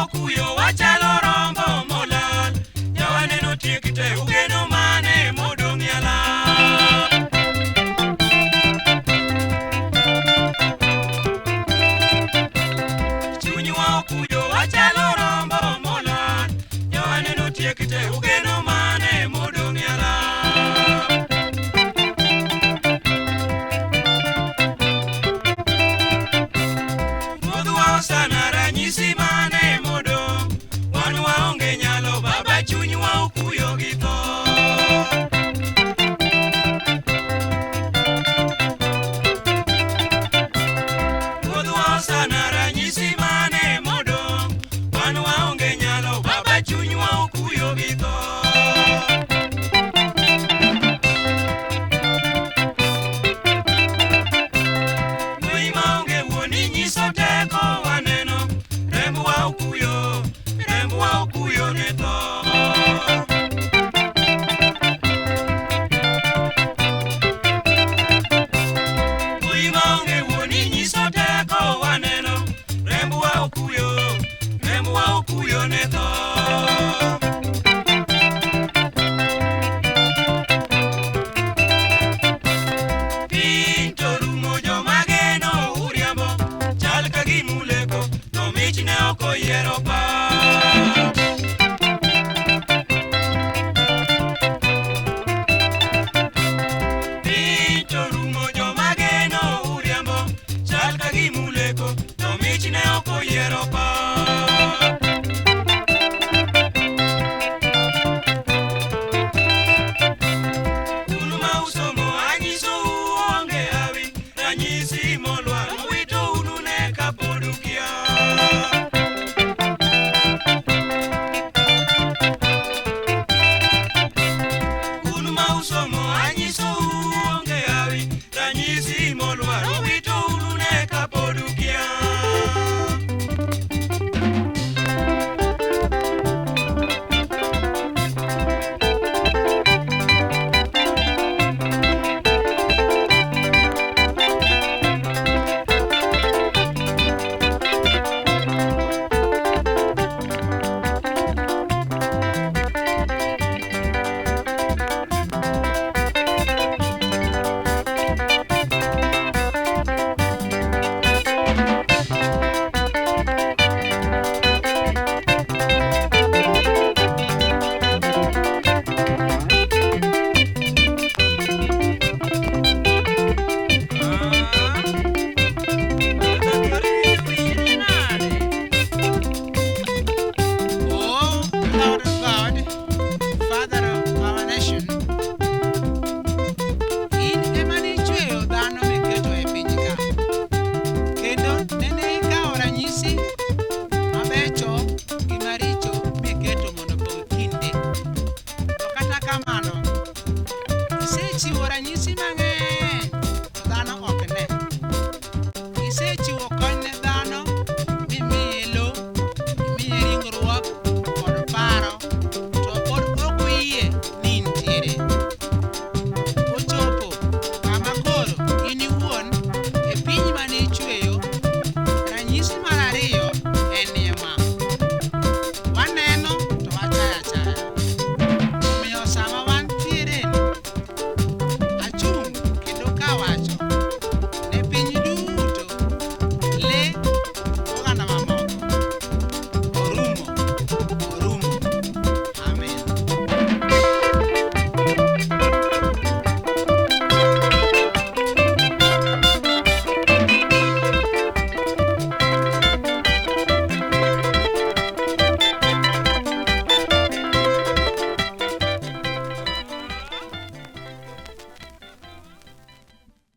okuyo wachalo rombo molal, jawaneno tiek te ugeno mane modong' e alap. Chunywa okuyo wachalo rombo molal, jawaneno tiek te ugeno mane modong' e alap. Ruodhwa osana ranyisi mane modong', wan waonge nyalo baba chunywa okuyo gi tho. Ruodhwa osana ranyisi mane modong', wan waonge nyalo baba chunywa okuyo gi tho. Wuoyi maonge wuon inyiso teko waneno, rembwa okuyo ne tho. Wuoyi maonge wuon inyiso teko waneno, rembwa okuyo ne tho.